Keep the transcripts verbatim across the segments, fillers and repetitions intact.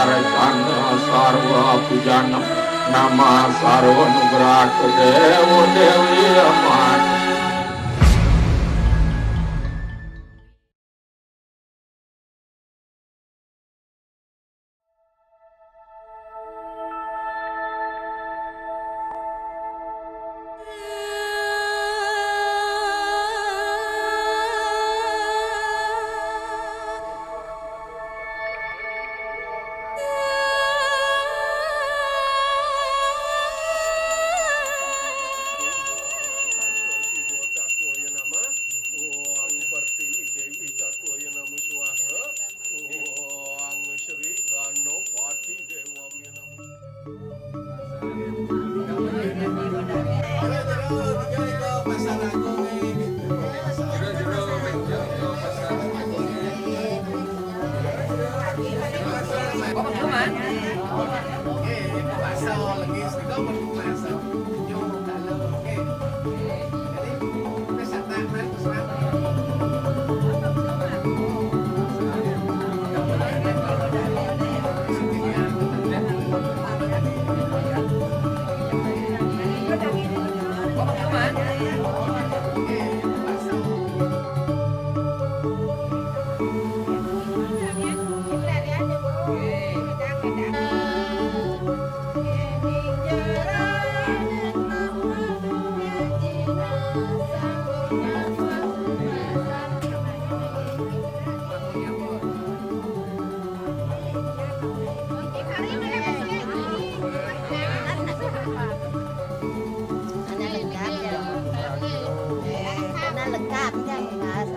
Sarva pujanam nama sarva nugrah devo devi amat. Ana lengkap ya. Ana lengkap ya, Mas.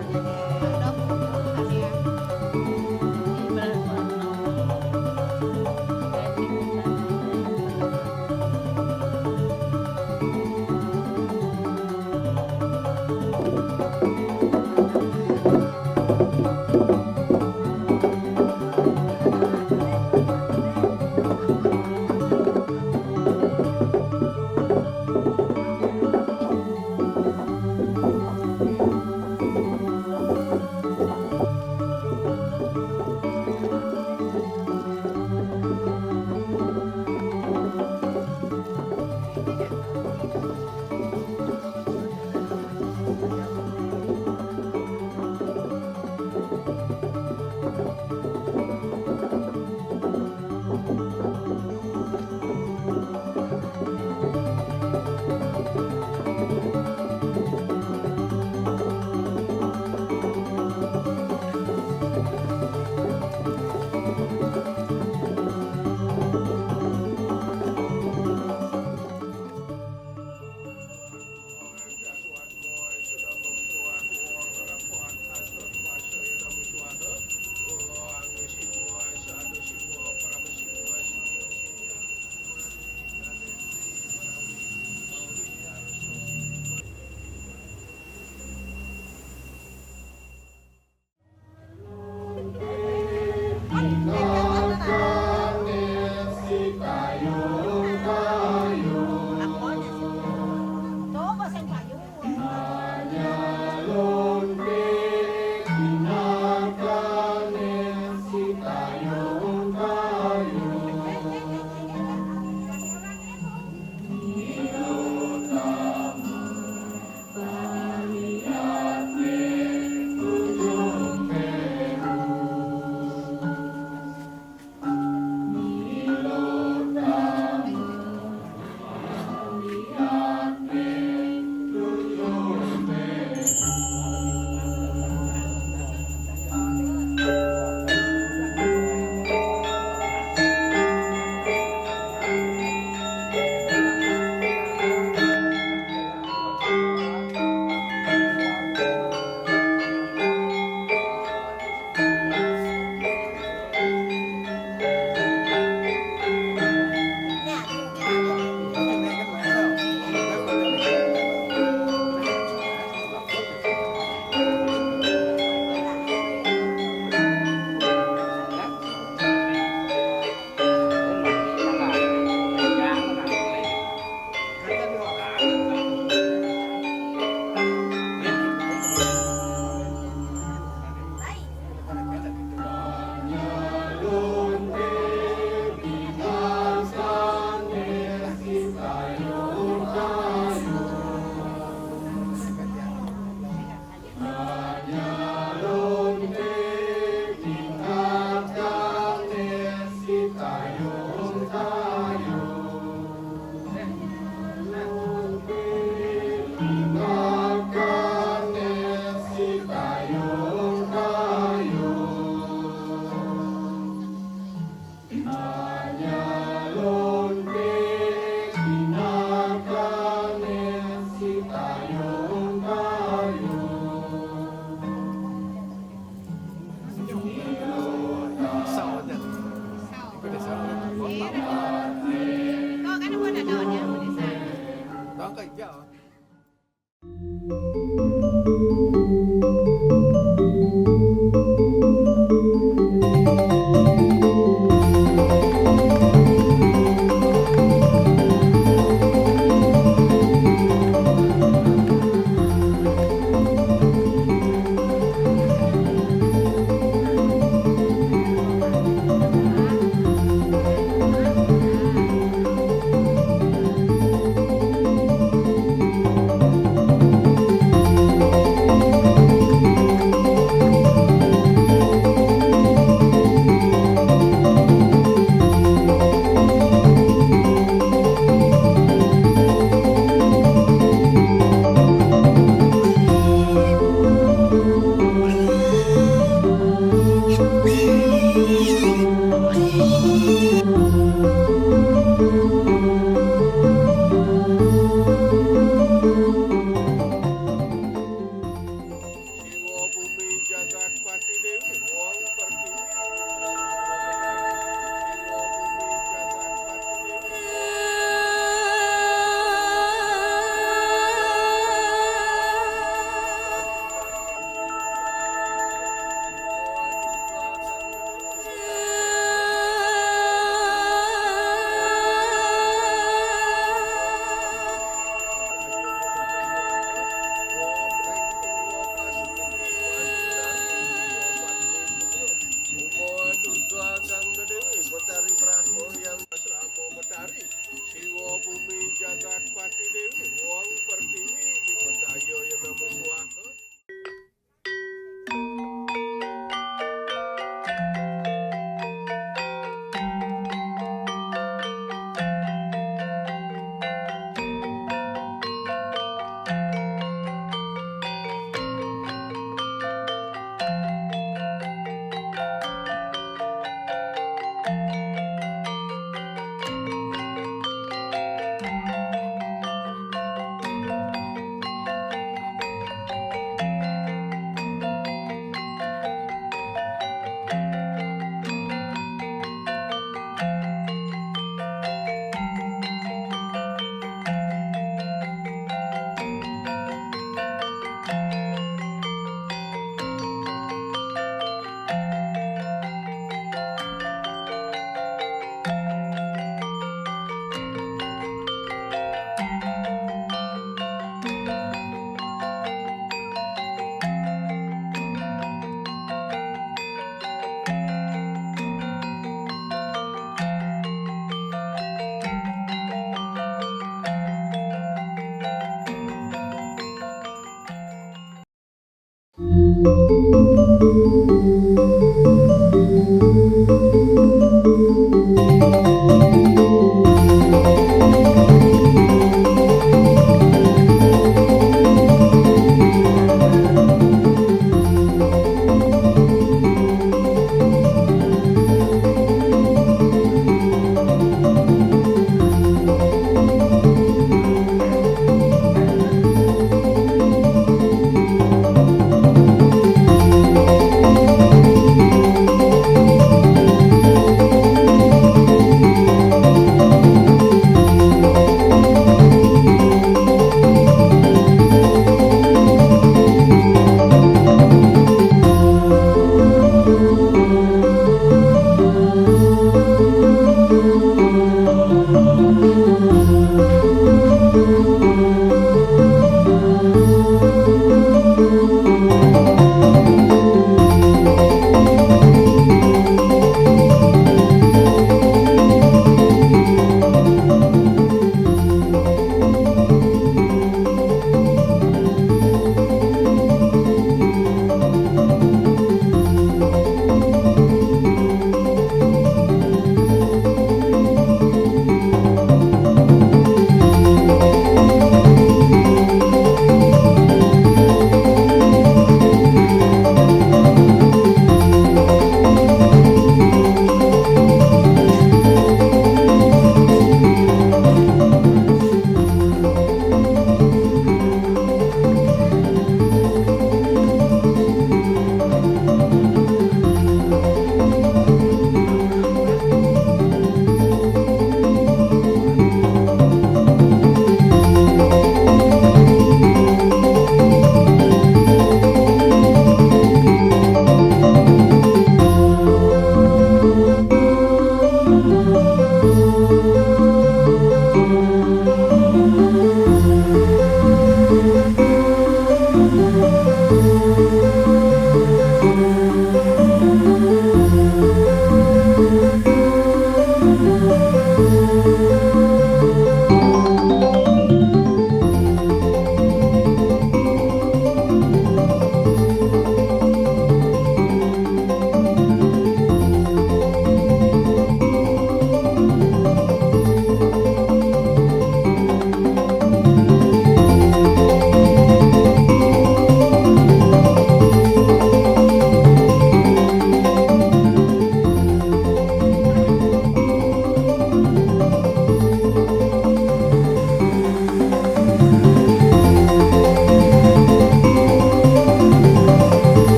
Siwa bumi jagat pati dewi, wong pertiwi. Siwa bumi jagat pati dewi. Uma Durga Gangga Dewi, Betari Brahma yang asrama Betari, Siwa Bumi Jagat Pati Dewi, Wong Pertiwi, di Betaya yang nama Suaka.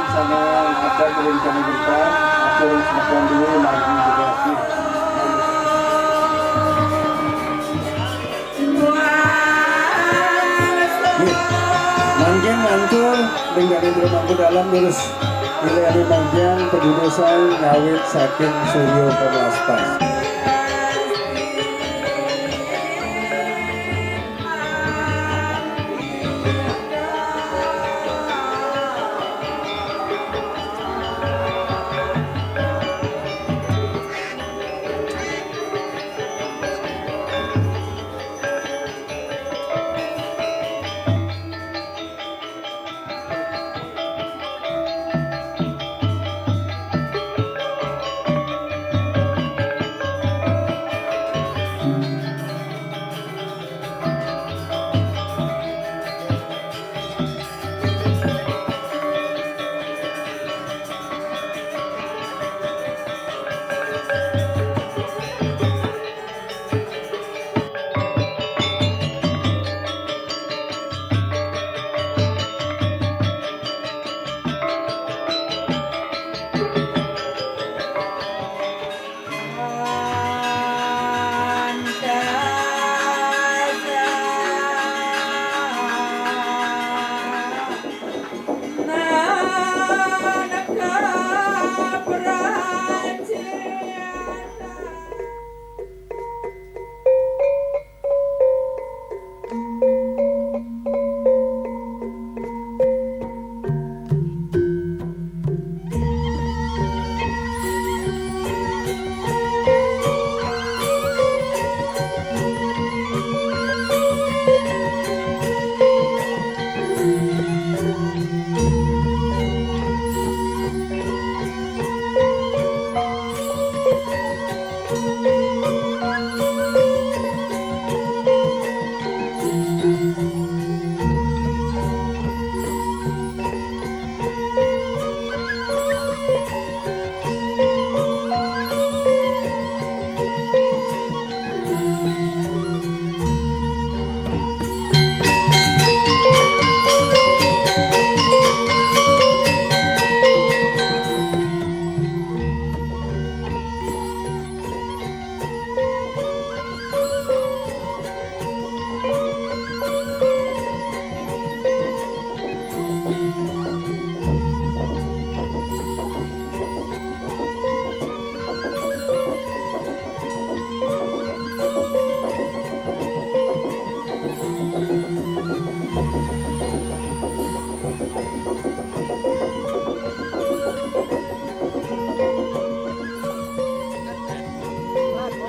Sana ada kering kami berpan, atur semakan dulu, margi juga. Nggih. Mangkin antuk dengan Indra Mangku Dalam terus nilai mangkin penjudusan ngawit saking Suryo Perlaspas.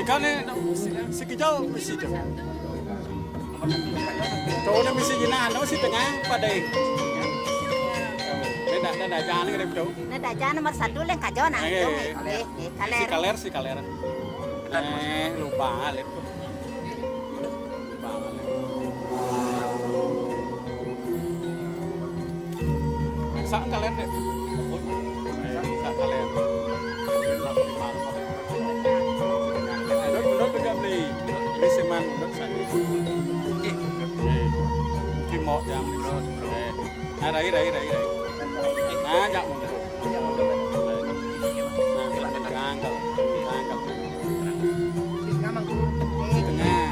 Dikane si kijau mesti tu. Cowoknya mesti jinak, anu si tengah pada. Neda, neda jangan kena tu. Neda jangan nomor satu leng kajona. Eh, eh, eh, kaler. Si kaler, si kaler. Eh, lupa alit. Lupa alit. Sa kaler deh. Sa kaler. Menurut, menurut juga beli. Beli seman, menurut saya. Oke. Oke, mau yang menurut. Nah, rai, rai, rai, rai. Nah, jak mundur. Nah, mundur. Nah, mundur. Angkat. Angkat. Tengah.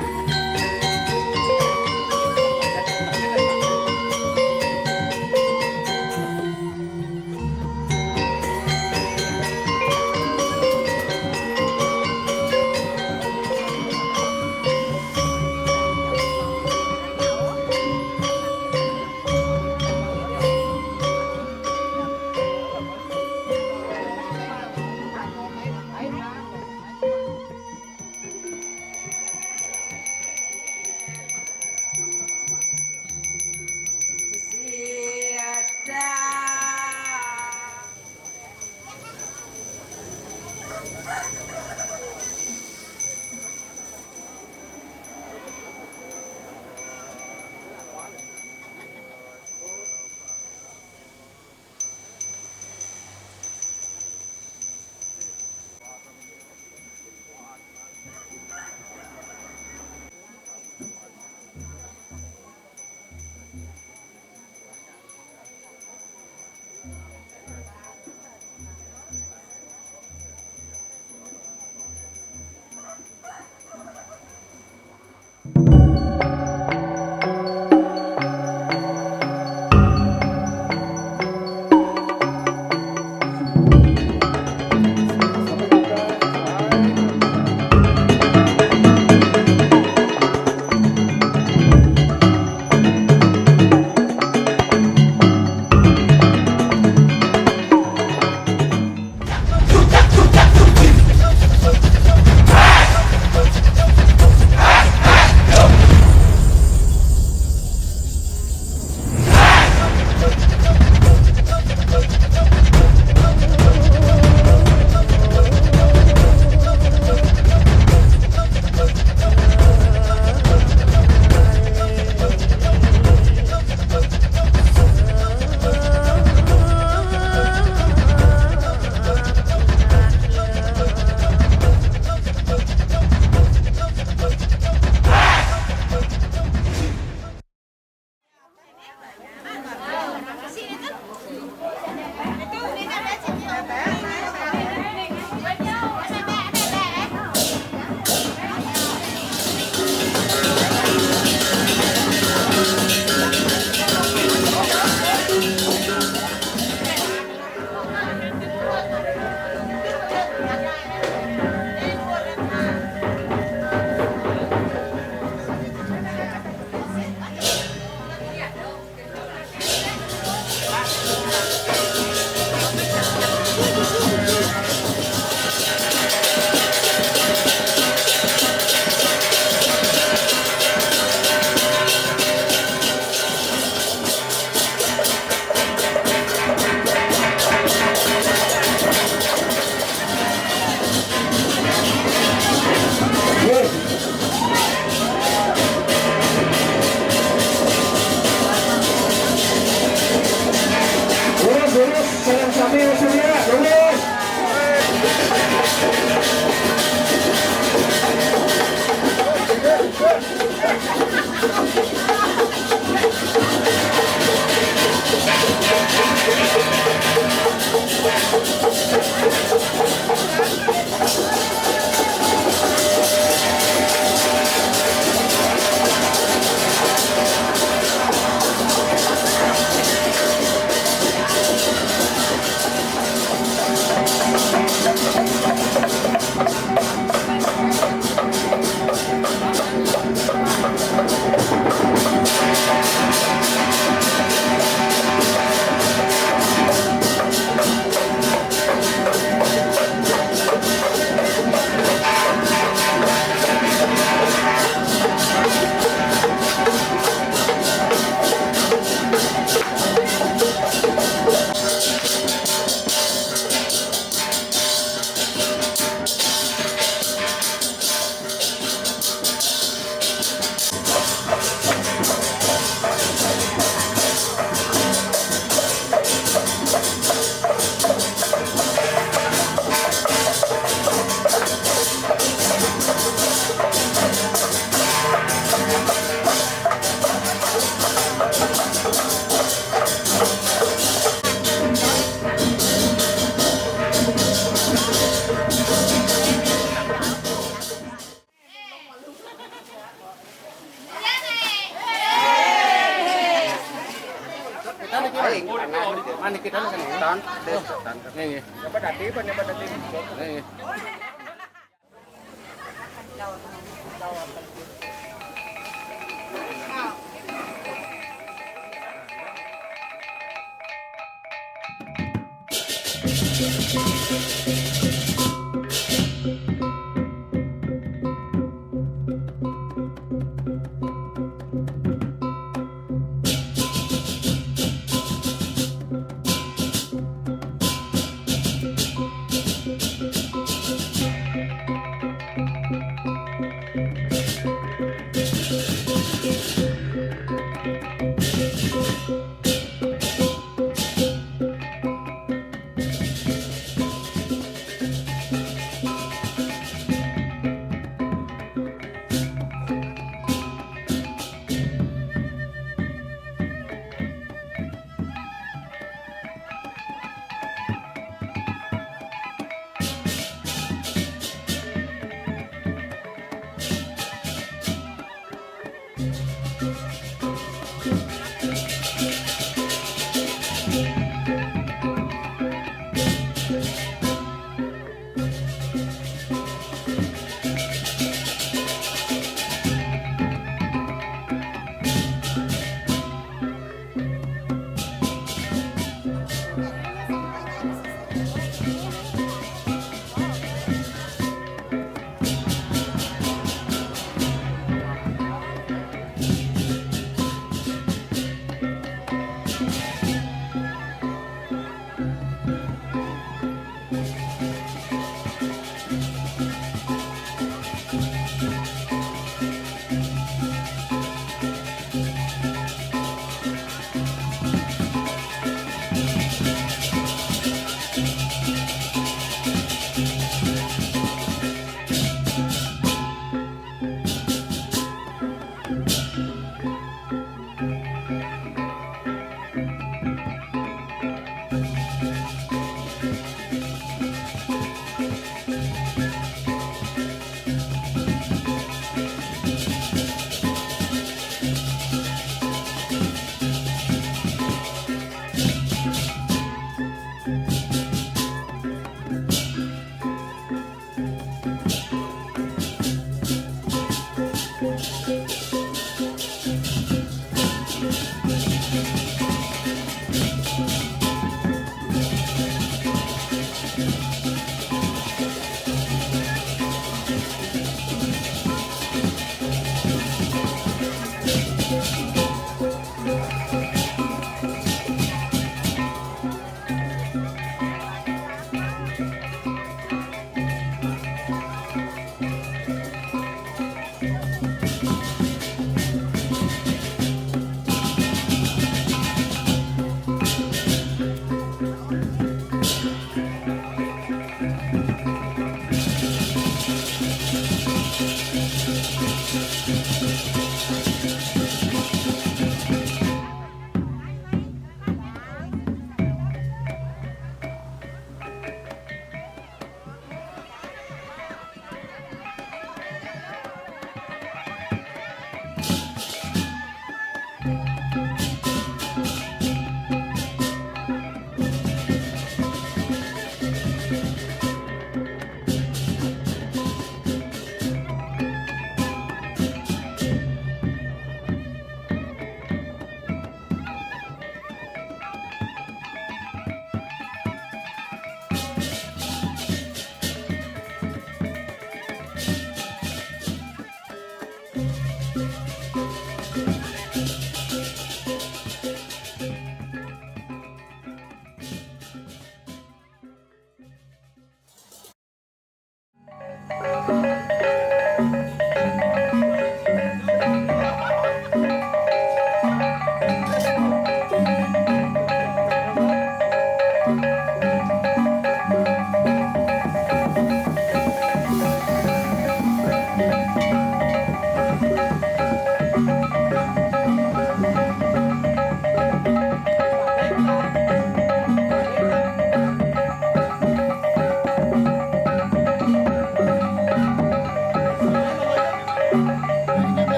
Mana kita ni kan? Tan, tan. Ni, ni. Apa tadi? Apa tadi? Ni, ni.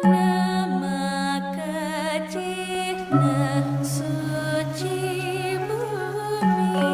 Nama kecihna suci bumi.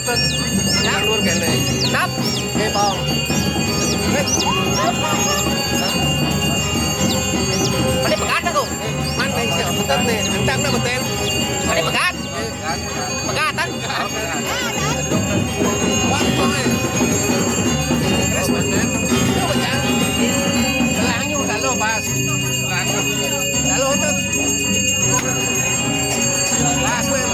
Nang luar kene. Nap. Oke, Bang. Mana pegat aku? Mana sih? Bentar nih, entang na beten. Mana pegat? Pegat, kan? Wah, Bang, eh. Terus mana? Itu pegat. Belakangnya udah lo pas. Lalu itu. Pas, men.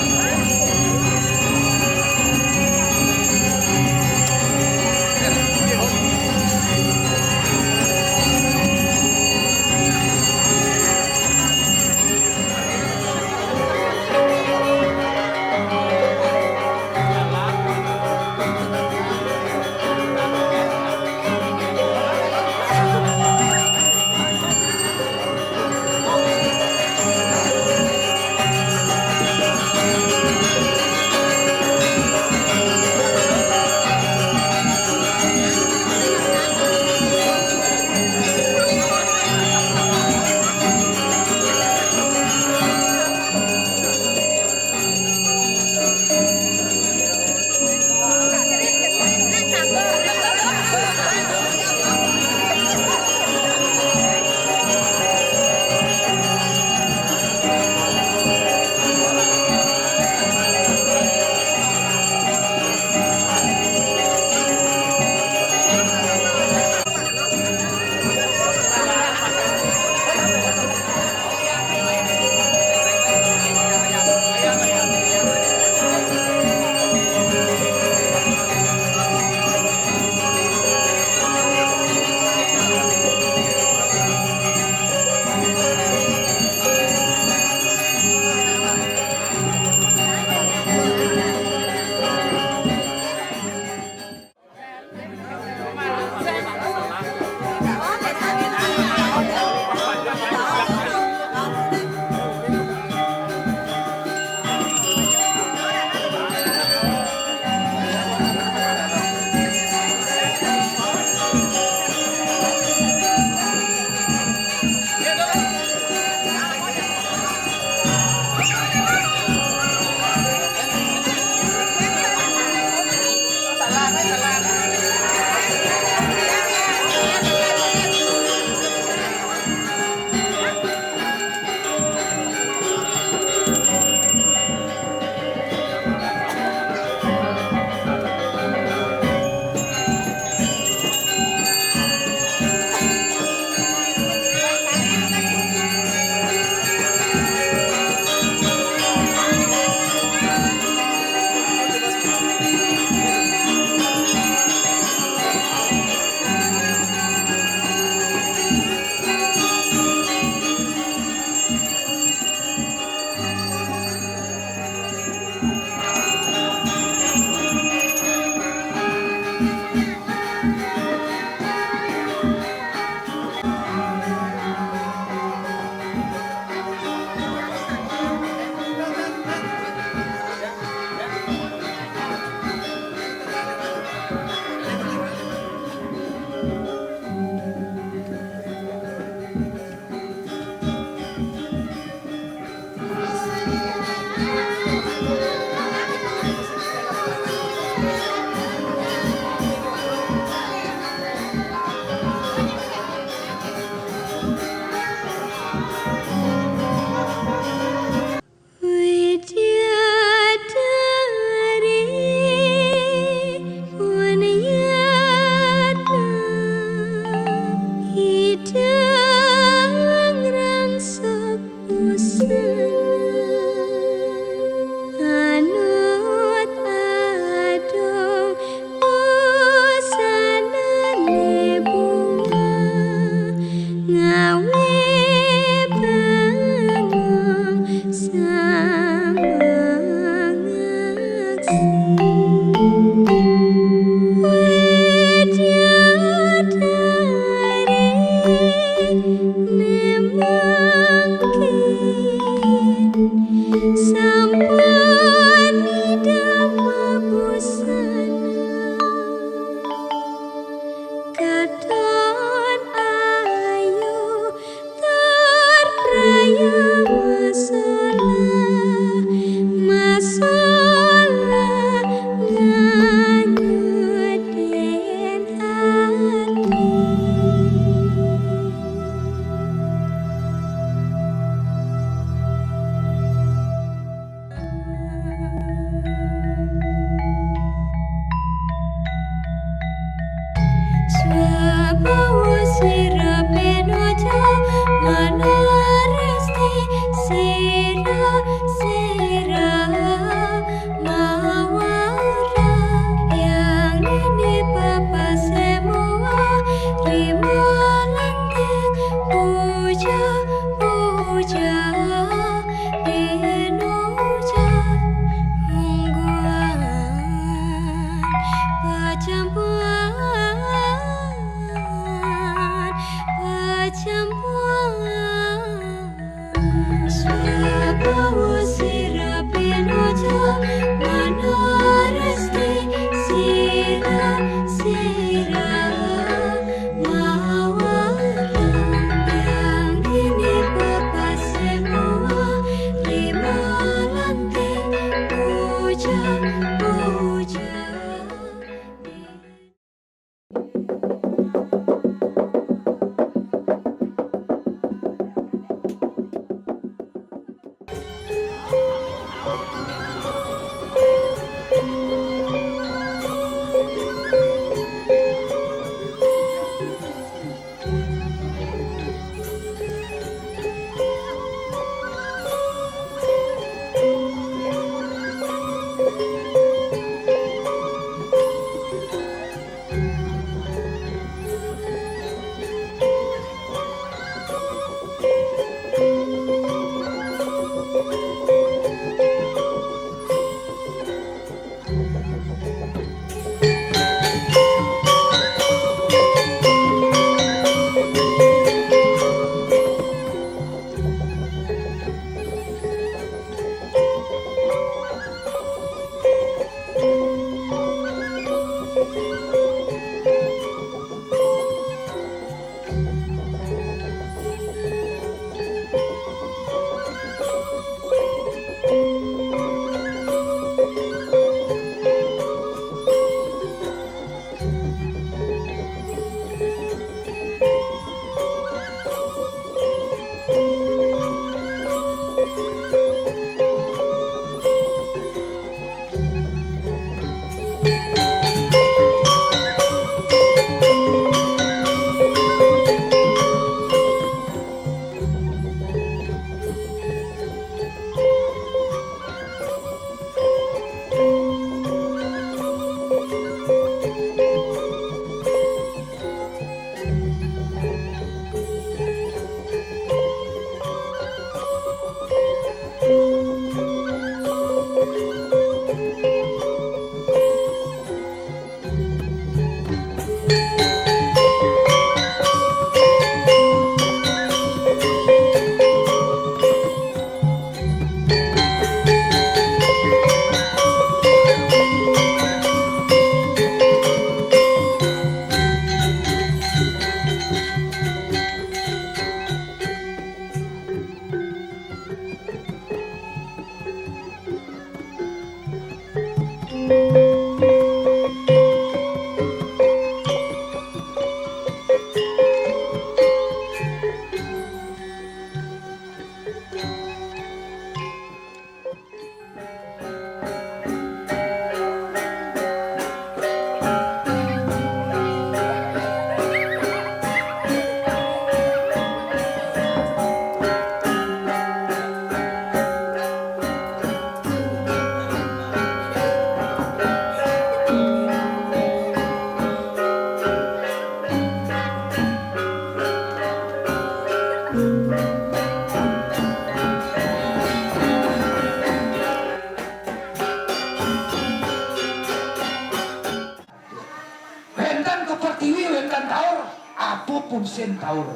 Wénten ka pertiwi, wénten taur, apa pungsin taur?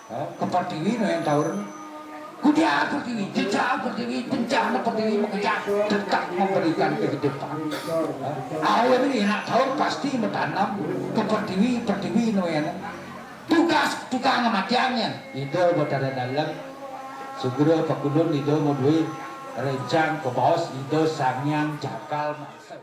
Hah? Ka pertiwi no yang taur. Kudia pertiwi, jejak pertiwi, bencana pertiwi, makejang tetap memberikan kehidupan. Hah? Awéné nak taur pasti matanam ka pertiwi, pertiwi no yang. Tugas tukang matiannya. Ida Batara Dalem, Sugra Pakulun, Ida Madui, Rencang Kebaos, Ida Sanghyang Jakal Mangsa.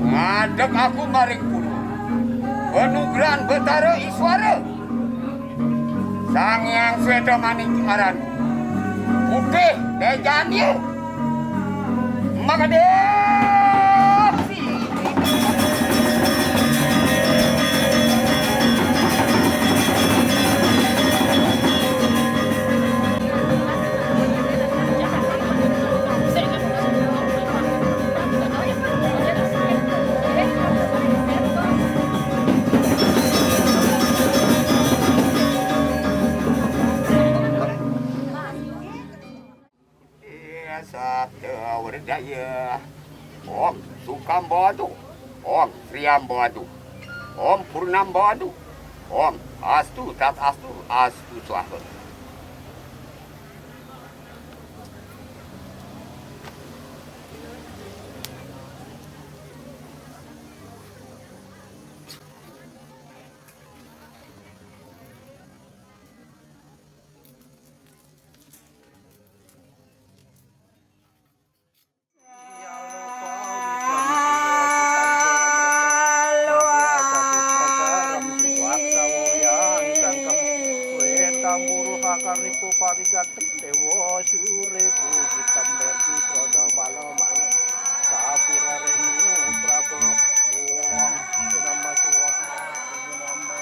Ngadeg aku maring kula. Panugrahan Betara Iswara. Sang Hyang Sweta Manik aran. Putih, Tejanya. Makadepsi. Iya, sabda werdaya. Om Sukam Bawadu. Om Sriam Bawadu. Om Purnam Bawadu. Om Astu Tat Astu Astu Swaha. Arigato Dewa Sure Puji Tambetu Prodo Balo Mayo Sapura Renu Prabo Wong Sinama Suwah Sinama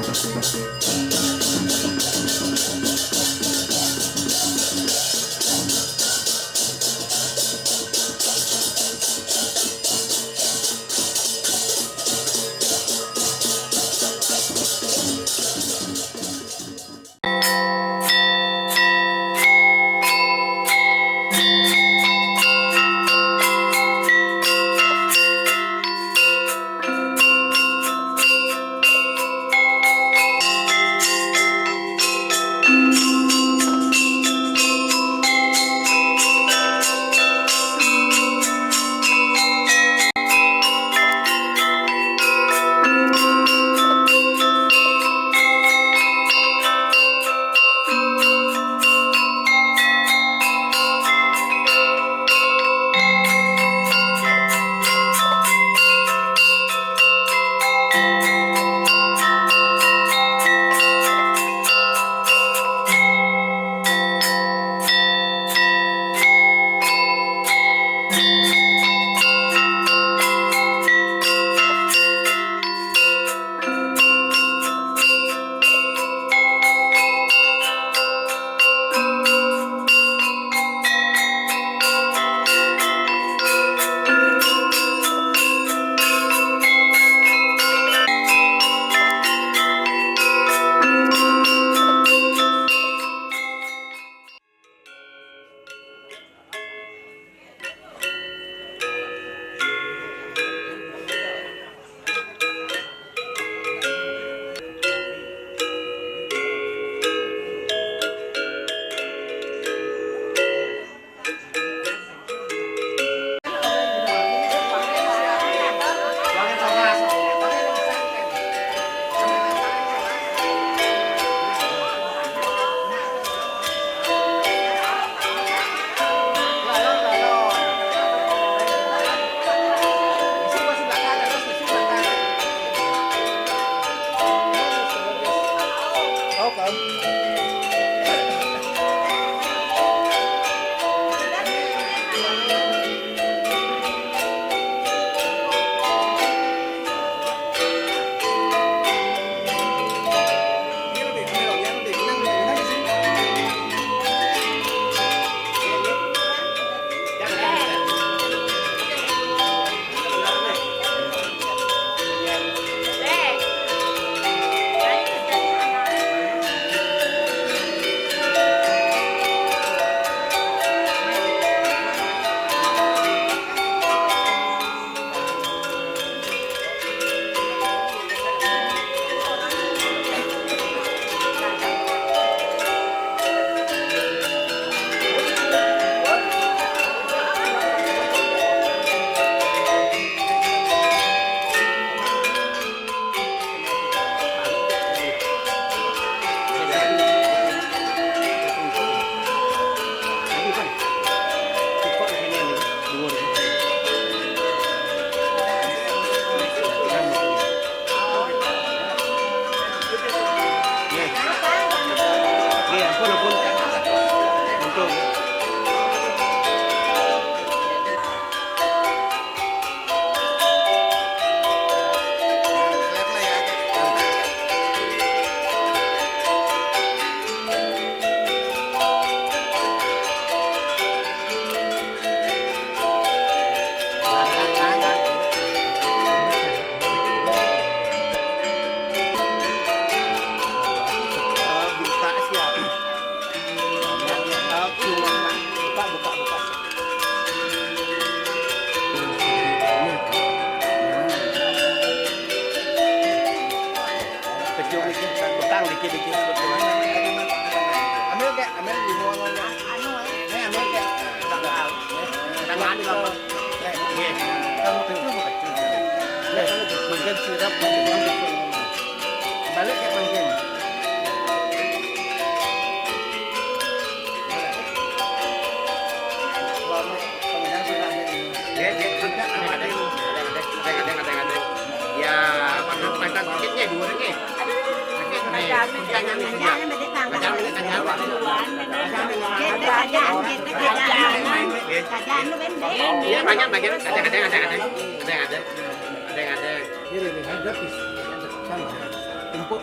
Buka siap. Buka, buka, buka. Pecut dikit, bekang dikit-dikit. Ambil, Kak, ambil di muang, Kak. Nih, ambil, Kak. Tangan, Kak. Eh, iya. Kalau itu, Kak. Eh, makan sirap, balik, Kak, makan. Ya, makan, makan sedikit nih, dua nih. Iya, banyak, banyak. Ada, ada, ada, ada. Ada, ada. Ada, ada. Ini, ini, gratis. Sama. Empuk.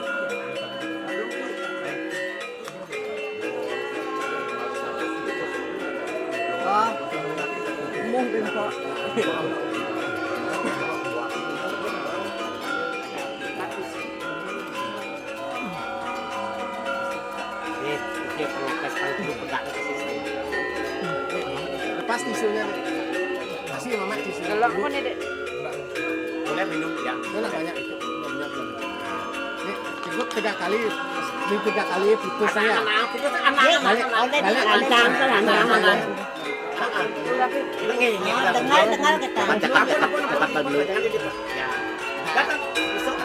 Oh, mungkin kok. Ini dia perlu tes paling dulu pegang ke sisi. Lepas tisunya, Dek. Kasih Mama tisu. Kalau aku nih, Dek. Boleh minum ya. Udah lah, banyak itu. Minum, minum. Ini cukup tiga kali, ini tiga kali putus ya. Anak-anak, putus anak-anak. Balik, balik, balik. Anak-anak. Dengar, dengar kita. Cepat, cepat, cepat, cepat, cepat dulu. Ya. Datang, besok.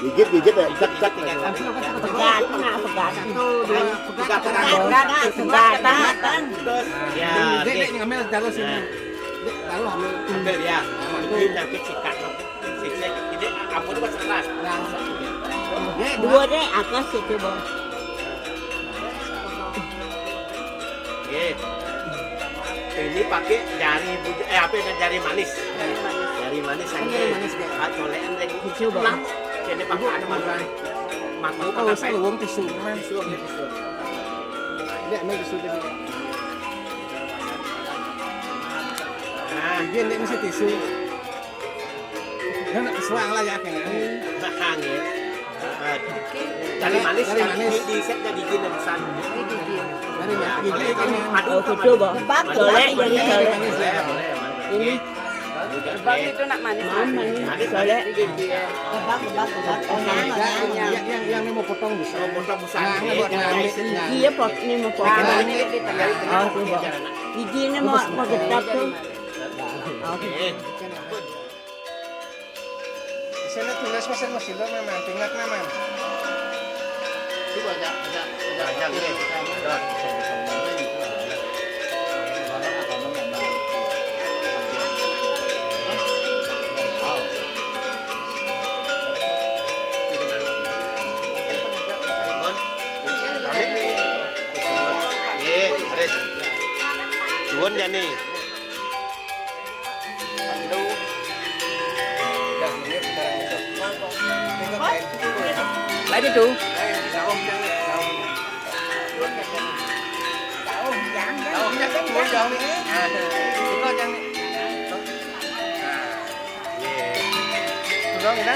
Gigit, gigit ya, cek, cek. Pegat, nah, pegat. Satu, dua, pegat, pegat, pegat, pegat. Terus, ya, Dek, oke. Dek, ngambil taruh sini. Dek, taruh, ambil. Ambil ya. Itu yang kecil, Kak. Sini, ini ampun, Mas, keras. Nah. Dek, dua, Dek, atas itu, Bang. Oke. Ini pakai jari buj-, eh, apa ya, jari manis. Jari manis. Jari manis aja. Jari manis, Dek. Ah, colekan, Dek. Coba. Nah, sini pakai anu, malu. Malu. Oh, pakai saya luang tisu, Mas. Tisu, tisu. Ini ambil tisu tadi. Nah. Ini, ini mesti tisu. Nah, suang lah ya, kayaknya. Nah, ya. Jari manis, jari manis. Di, di set jadi gini, pesan. Jari manis. Gigi, gigi. Aduh, kudu, Bang. Bebak, soleh, bebak, jadi bebak. Soleh. Boleh, boleh, boleh. Ini. Bebak itu nak manis. Manis, manis. Soleh. Bebak, bebak, bebak. Yang, yang, yang, yang mau potong bisa. Mau potong bisa. Nah, ini buat ngambil. Nah. Iya, pot, ini mau potong. Nah, ini di tengah. Oh, tuh, Bang. Gigi ini mau, mau gedap tuh. Oke. Di sana tulis mesin, mesin lo memang, tingkat memang. Itu banyak, banyak, banyak. Banyak, iya. Ada. Iya, Aris. Suwun ya nih. Lagi tuh. Tuh, kita.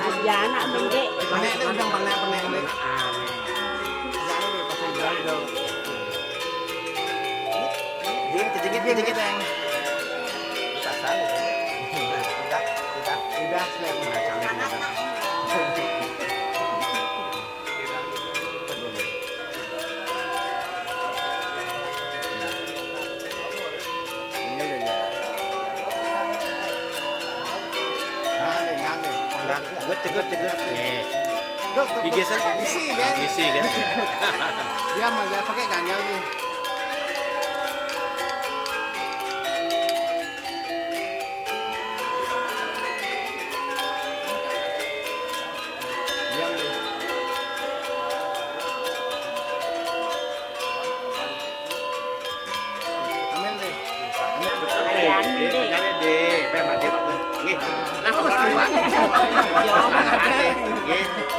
Aja anak bendek. Panek ni udang panek, panek ni. Jangan lupa pasang jari dong. Ini kejengit, kejengit, Bang. Pasang. Udah, udah, udah, selesai. Nah, nih, nah, nih. Nah, good, good, good. Nih. Tuh, tuh, tuh. Isi, kan? Isi, kan? Dia mah, dia pakai ganjal nih.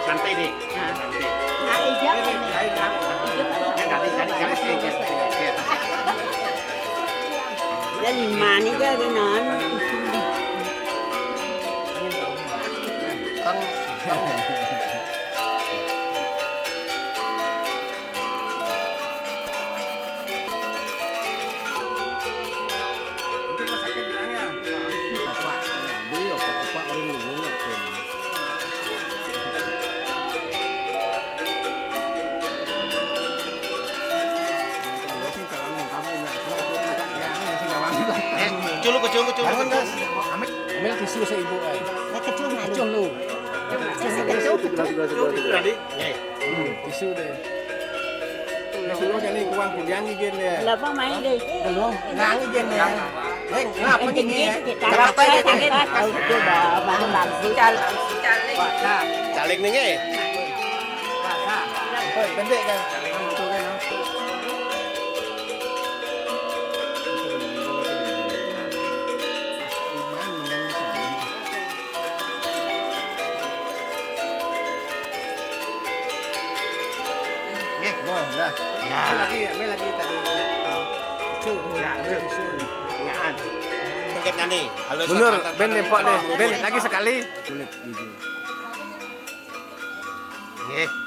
Santai deh. Santai. Jadi manis aja, Ron. Eh, kecil, kecil, kecil. Ambil, ambil tisu saya ibu, eh. Kecil, kecil lu. Kecil, kecil. Tadi. Eh. Hmm, tisu deh. Tisu lo jadi kurang kuliah nih, Jen, ya. Lah, apa main deh? Belum. Nangis, Jen, ya. Jen, ngapa nih, ya? Kenapa ya, Jen? Tahu itu dah, baru bagus. Caleg. Caleg nih, ya? Pendek kan? Betul kan? Nggih, boleh, dah. Ya. Lagi, lagi tadi. Itu, ya, itu. Mundur, ben nempok deh. Ben, lagi sekali. Nggih.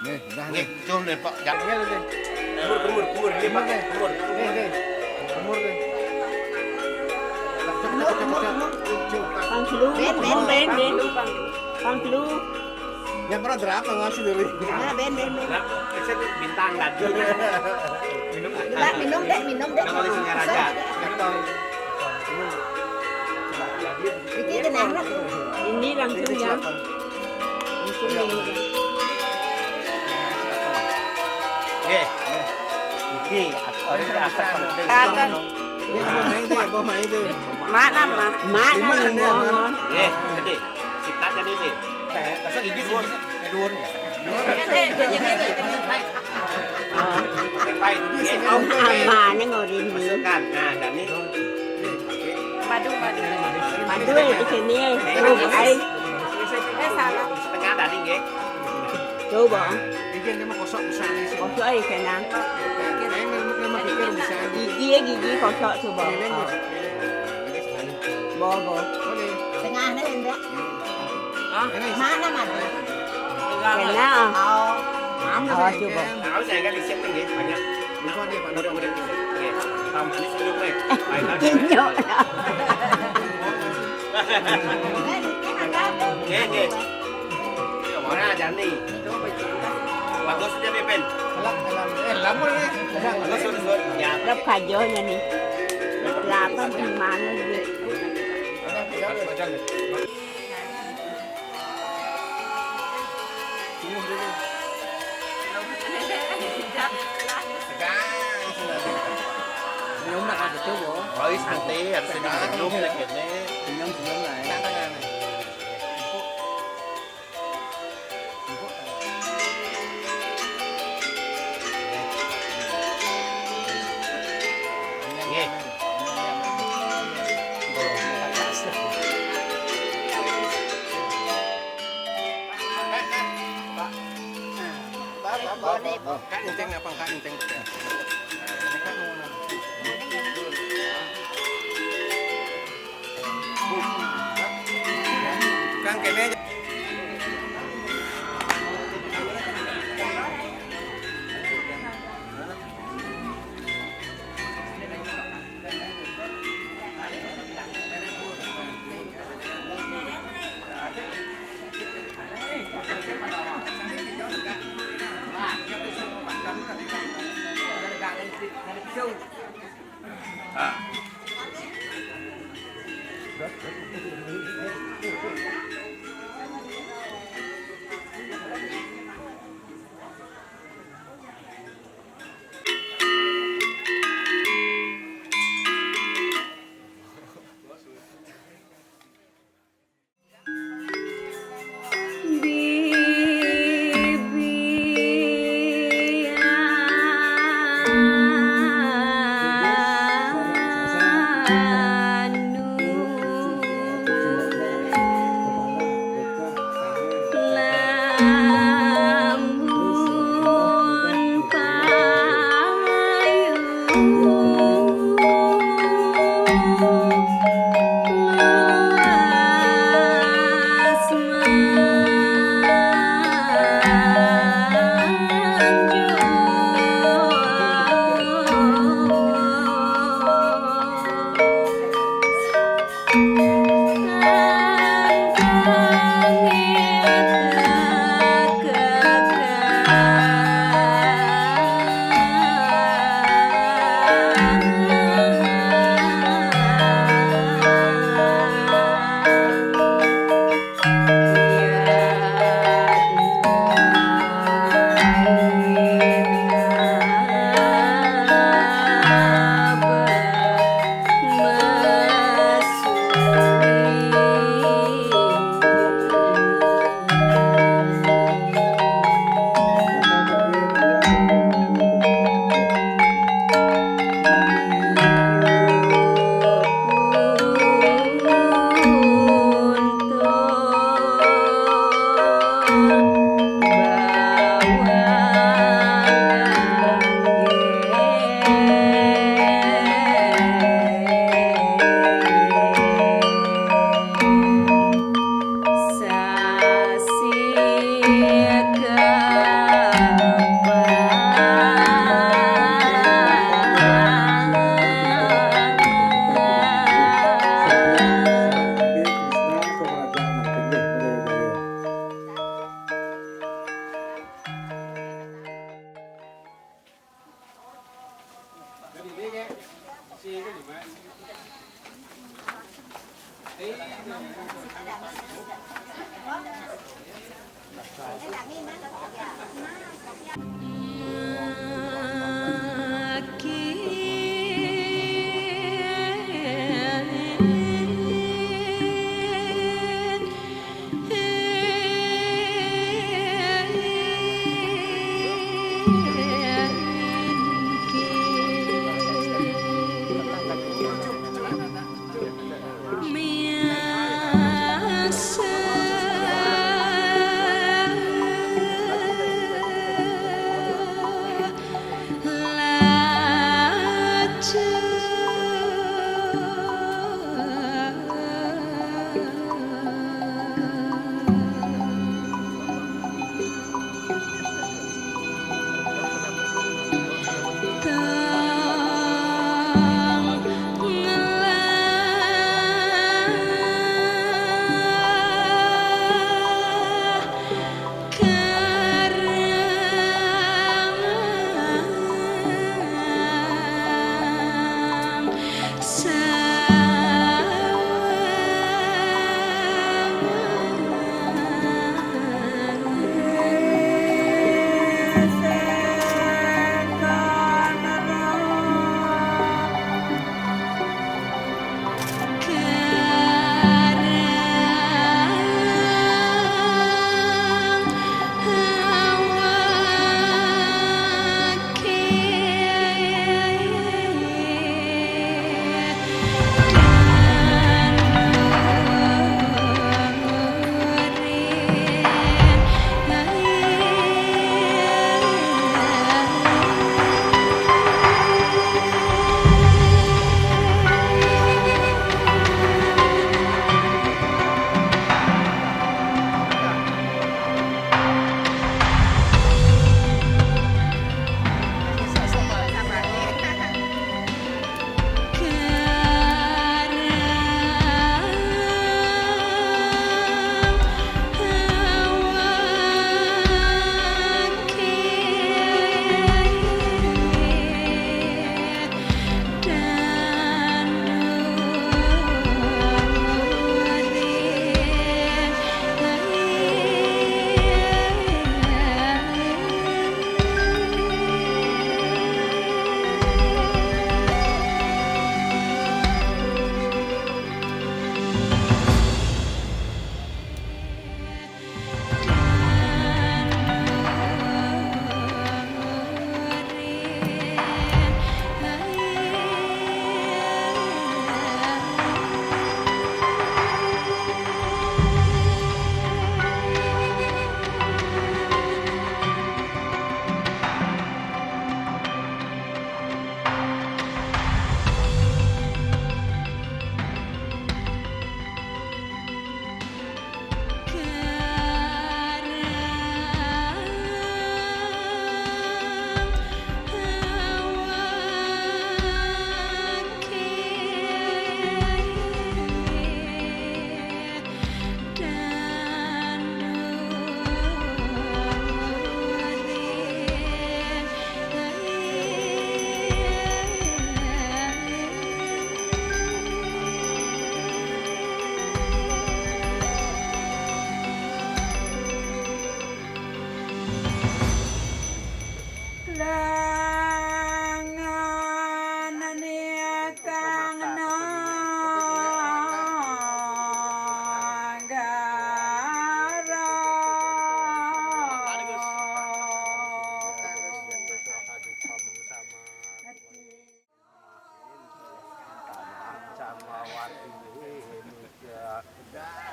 Nggih, dah, nggih. Cung nempok. Jangan lu deh. Kumur, kumur, kumur. Nggih, Pak. Kumur. Nggih, nggih. Kumur, nggih. Pang dulu, ben, ben, ben. Pang dulu. Yang pernah drama ngasih dulu. Nah, ben, ben, ben. Bintang lagi. Minum. Minum deh, minum deh. Kalau di Singaraja. Ini tenang lah. Ini langsung ya. Langsung ini. Oke. Ini asal. Mana, Ma? Mana, Ma? Nggih, gede. Sikat jadi sih. Masa gigi semua. Dua ya. Amane ngorini. Masukkan. Nah, dan ini. Madu, madu. Madu di sini. Ai. Eh, salah. Setengah tadi, nggih. Coba. Bikin dia mau kosong bisa nih sih. Kosong aja, senang. Saya memang memang pikir bisa. Gigi ya, gigi kosong coba. Ini, ini. Bobo. Oke. Tengahnya, Indra. Hah? Mana, Mat? Tengah. Tengah. Oh. Maaf, oh, saya coba. Tahu saya kan di-setting ya, banyak. Lupa dia, Pak. Mudah-mudahan bisa. Oke. Tambah ini senyum, eh. Baik, baik. Kinyok. Oke, oke. Mana aja nih? Bagus aja nih, Ben. Eh, lama nih. Bagus, bagus, bagus. Ya. Lep kajonya nih. Lep apa gimana gitu? Gitu, Bu. Rois nanti harus senyum-senyum ya, gini. Senyum-senyum lah, ya. Nggih. Pak, Pak, Pak, Pak. Kak Enteng apa, Kak Enteng? Kang kene.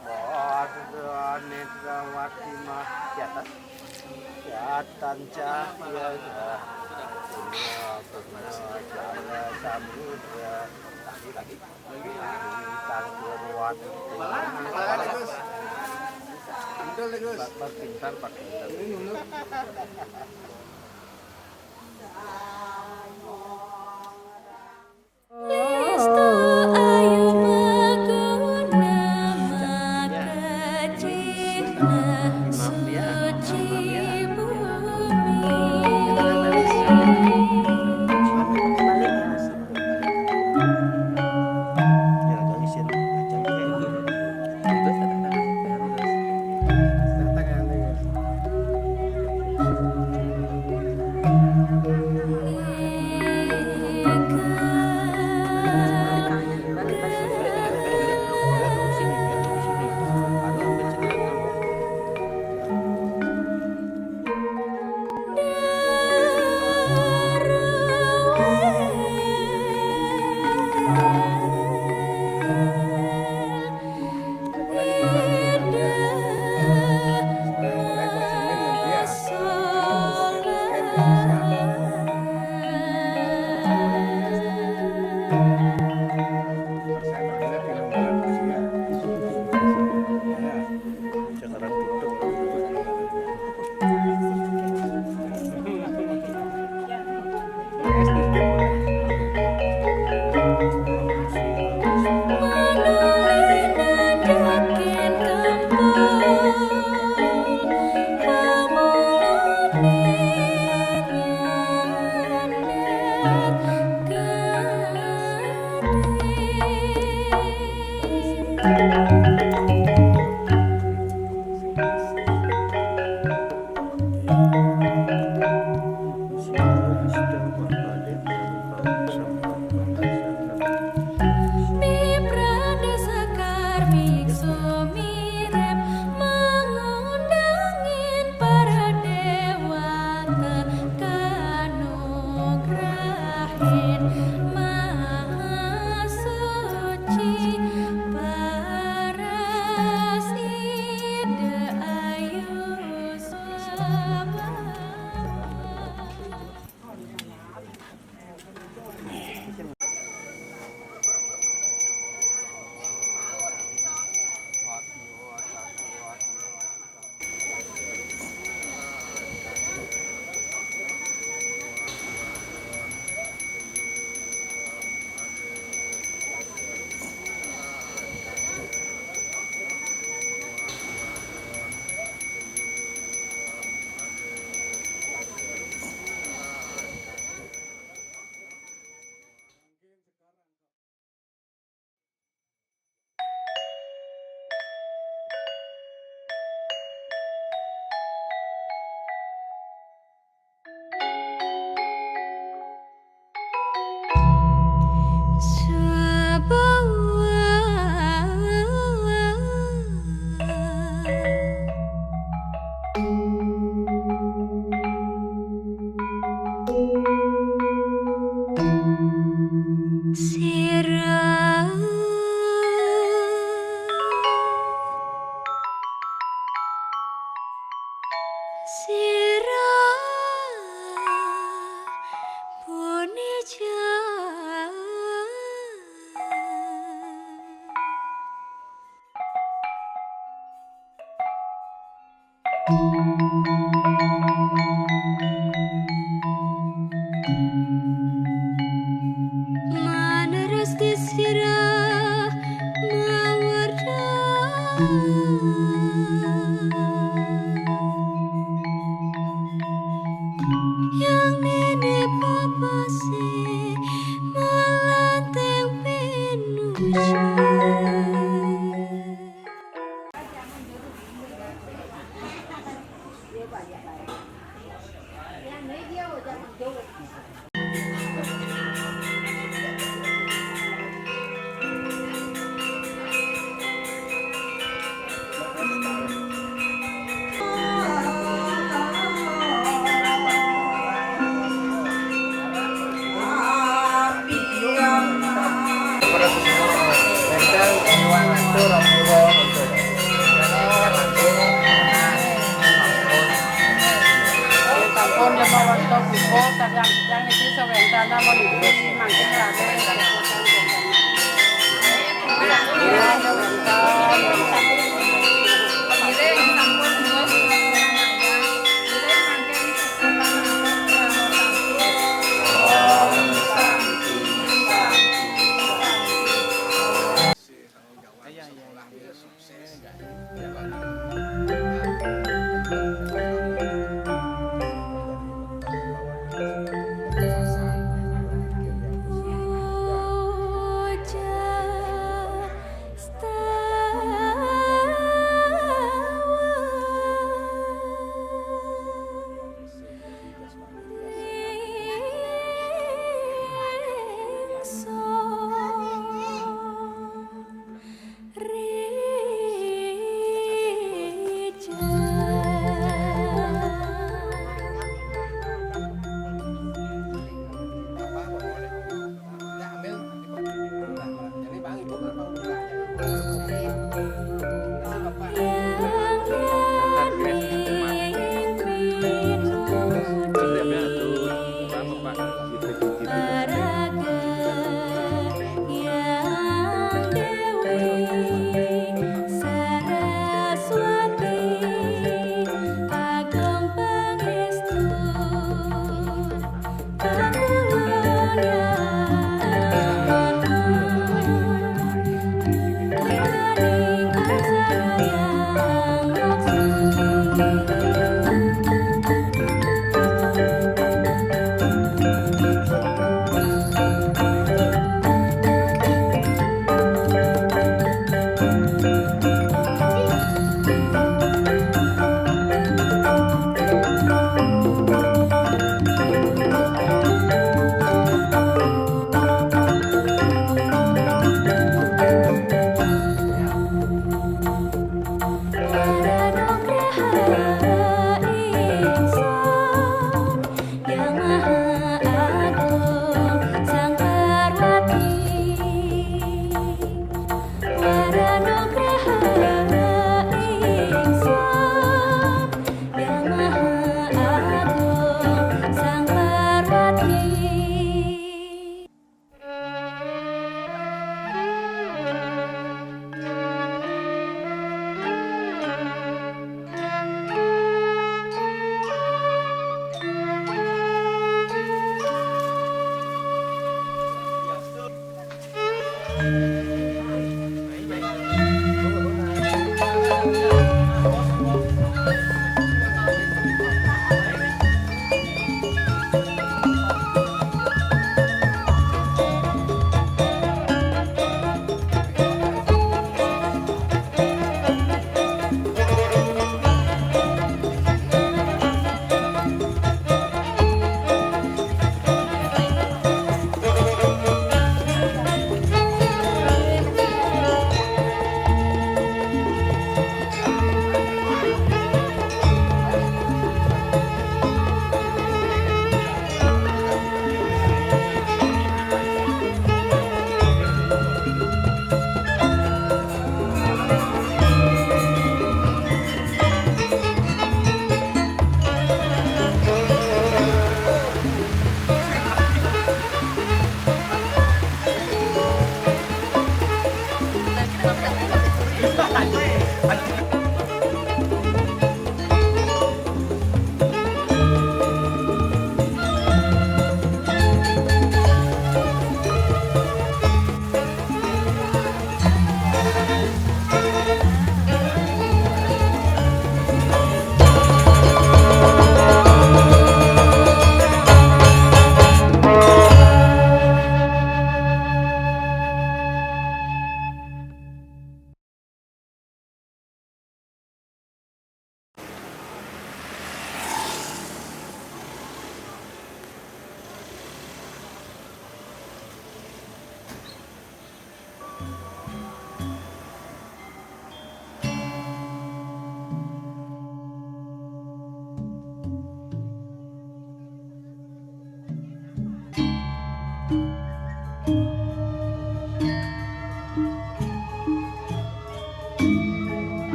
Bodho nitrawati mah, di atas. Yatan cahya, ya. Punya, punya, cahaya samudra. Lagi, lagi. Bintang keluar. Pintar, Pak. Pintar. Listu ayu maguna makejihna suci bumi. Miprada sakar biksu mirep mangundangin para dewata kanugrahin maha suci paras Ida Ayu Sabawa. Sira, sira punija. Manerus disira mawarda. Yang nene papase malanteng pinuja. Sampun lima waktu buka, kadang-kadang niki sawéntenan mawon ibu mangkin raden.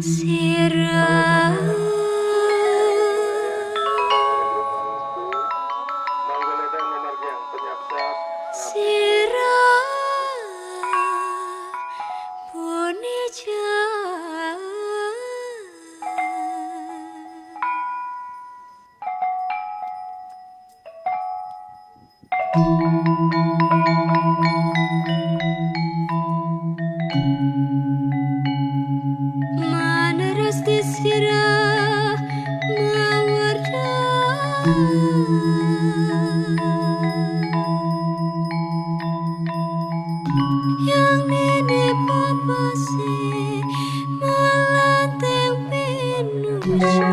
Sira, sira punija. Manarasti sira mawarda. Yang nini papase malateng pinuja.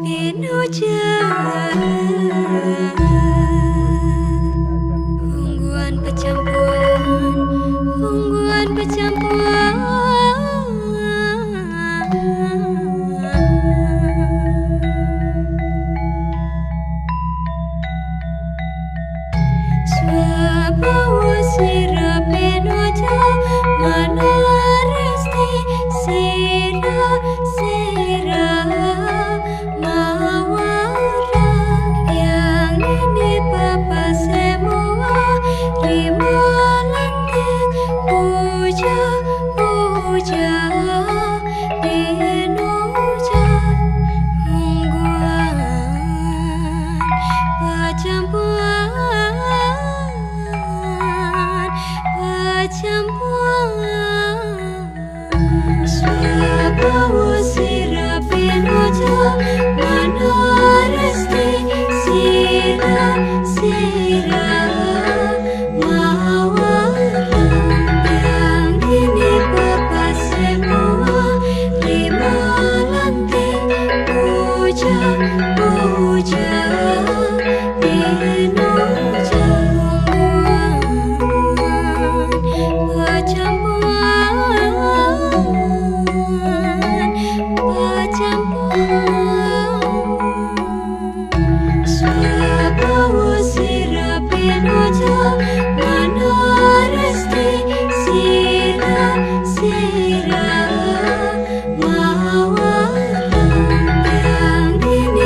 Pinuja. Ungguan pacampuran, ungguan pacampuran. Swabawa sira pinuja manarasti sira, sira mawarda yang nini papase mua rimalanti puja, puja pinuja ungguan pacampuran, pacampuran. Swabawa sira pinuja manarasti sira, sira mawarda yang nini papase mua rimalanti puja, puja pinuja ungguan pacampuran, pacampuran. Swabawa sira pinuja manarasti sira, sira mawarda yang nini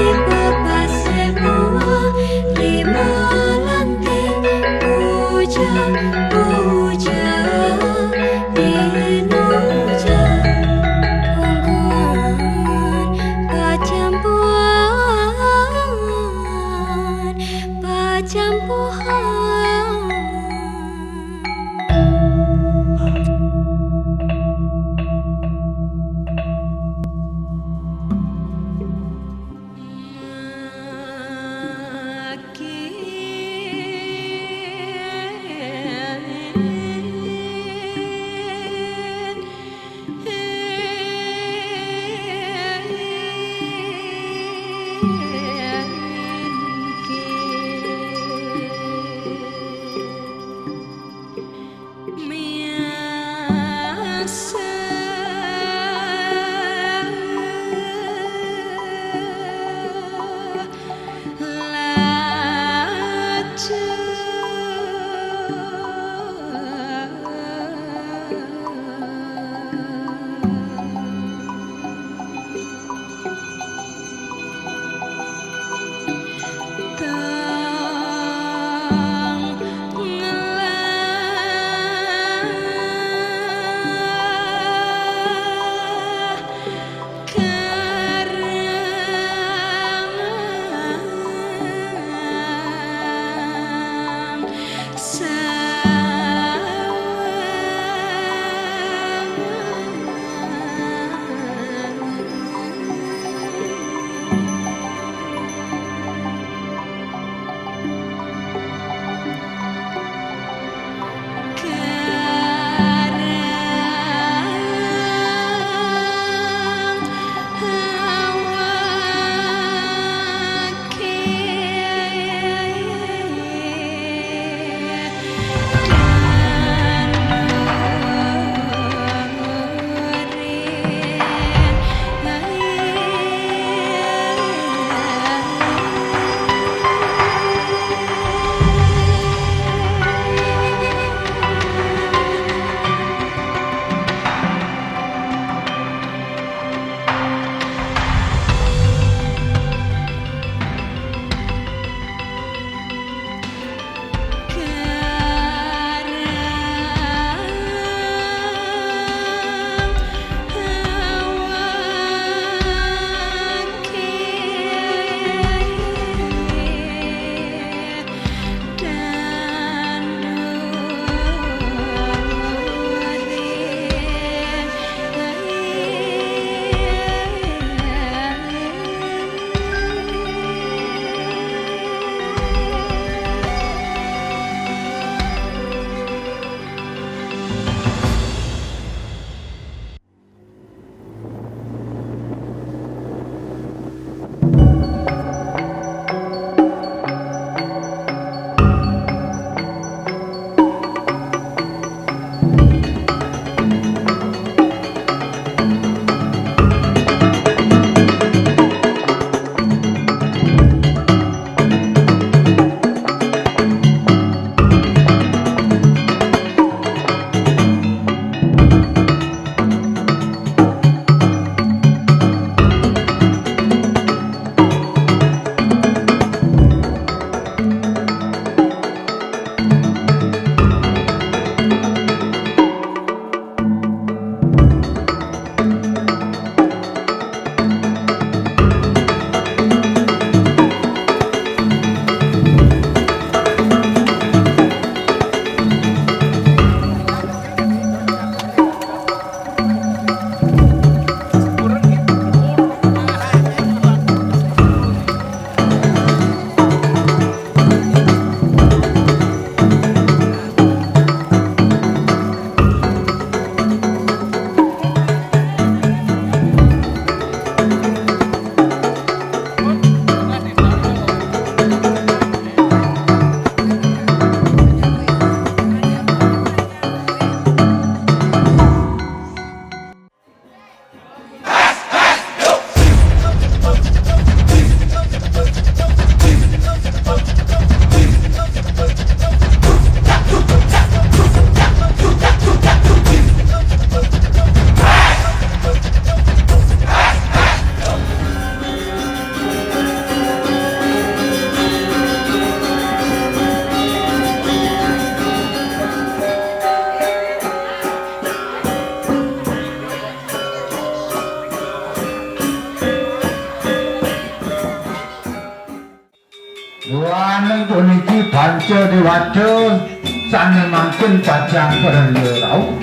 Saning puniki panca déwata sané mangkin pacang praya rauh.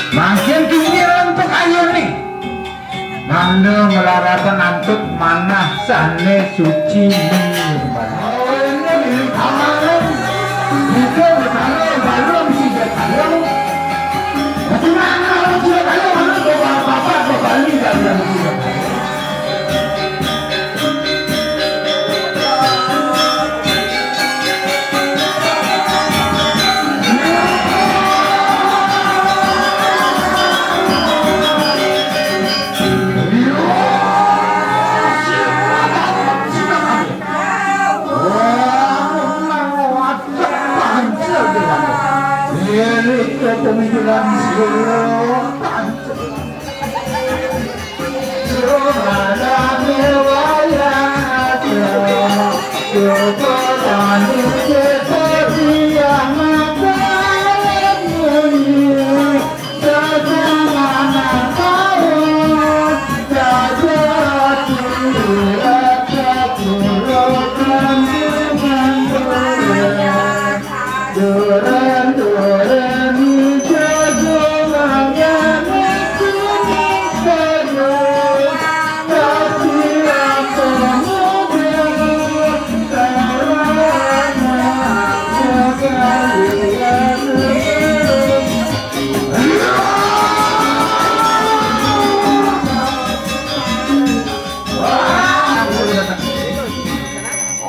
Mangkin tinggal untuk ayuné. Mangda malarapan antuk manah sané suci nirmala.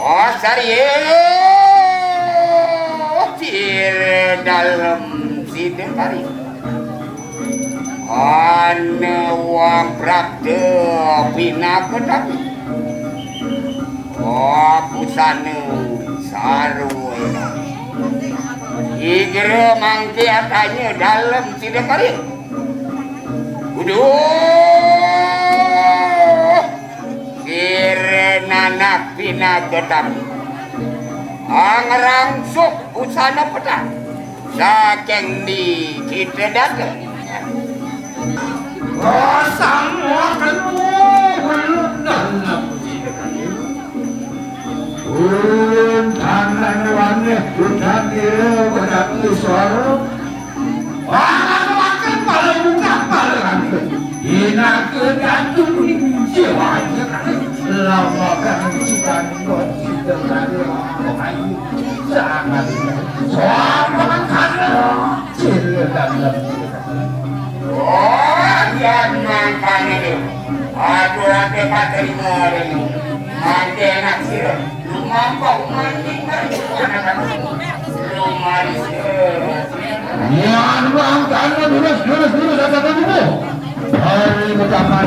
Oh, sari, eh, sira dalem sida kari. Ana wong prapta pinaka tadi. Oh, busana sarwa. Igra mangke atanya dalem sida kari. Uduh, sira nanak pinaka tadi. Angrangsuk busana petang. Saking di kita dateng. Sang wakil ulun dalam. Ulun tanang waneh udan ira wadakti suara. Orang makan pala buka pala rantai. Inaka datu ning jiwa aja. Lama kan si tangkot si tengah. Ayo, sangat. Soal orang kaya. Cil dan lem. Oh, yan mangkane. Aturake patrima rene. Mangke enak sira. Lumampah mandi. Lumari sira. Yan mangkane lurus, lurus, lurus, ada dulu. Hari pertama.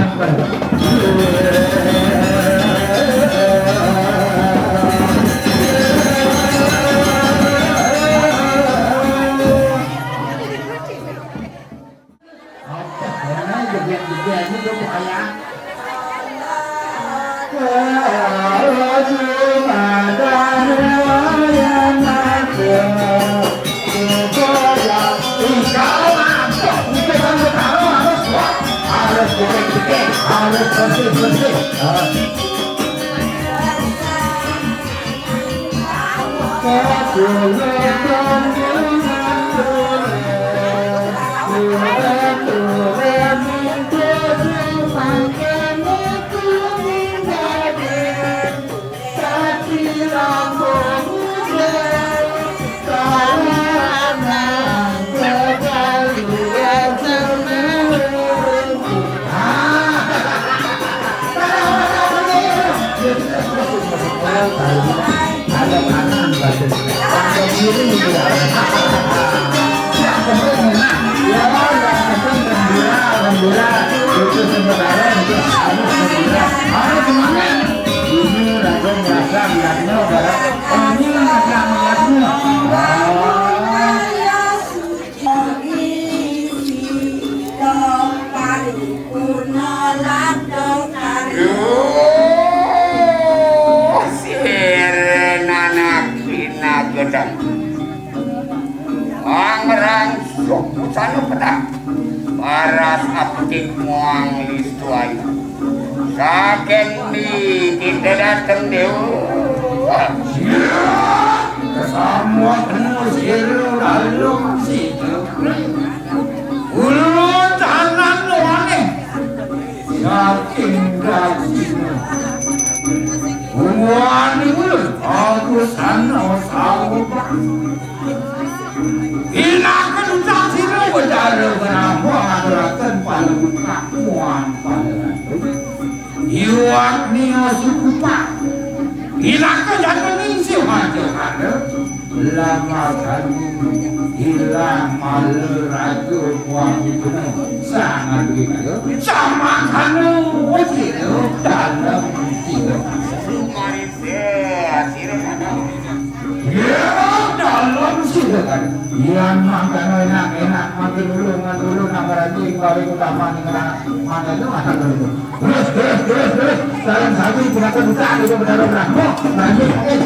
Duh, sira nanak pinagedan. Angrangsuk busana pedang. Paras aptik muang listuan. Saking di kita dateng dewa. Samuakna sira dalem sida. Ulun tanan waneh saking dagingna. Umuan ulun abusana sawubah. Pinaka duta sira Batara Brahma ngaturaken pala buka muan pala Iwak nia sukupa. Pinaka jana ningsih majahara. Lamakani ilang mala raga muang ibuna. Sang aduh kaya. Samakana wajira dalem tiga. Sumarisir, sira. Ya, dalem sida kan. Yan mangkana enak-enak, makin ulung, makin ulung, nang raji, paling utama ning anak, mangkana makan dulu. Terus, terus, terus, terus. Dalam satu, tidak terbuka, itu benar-benar. Oh, raji, eh.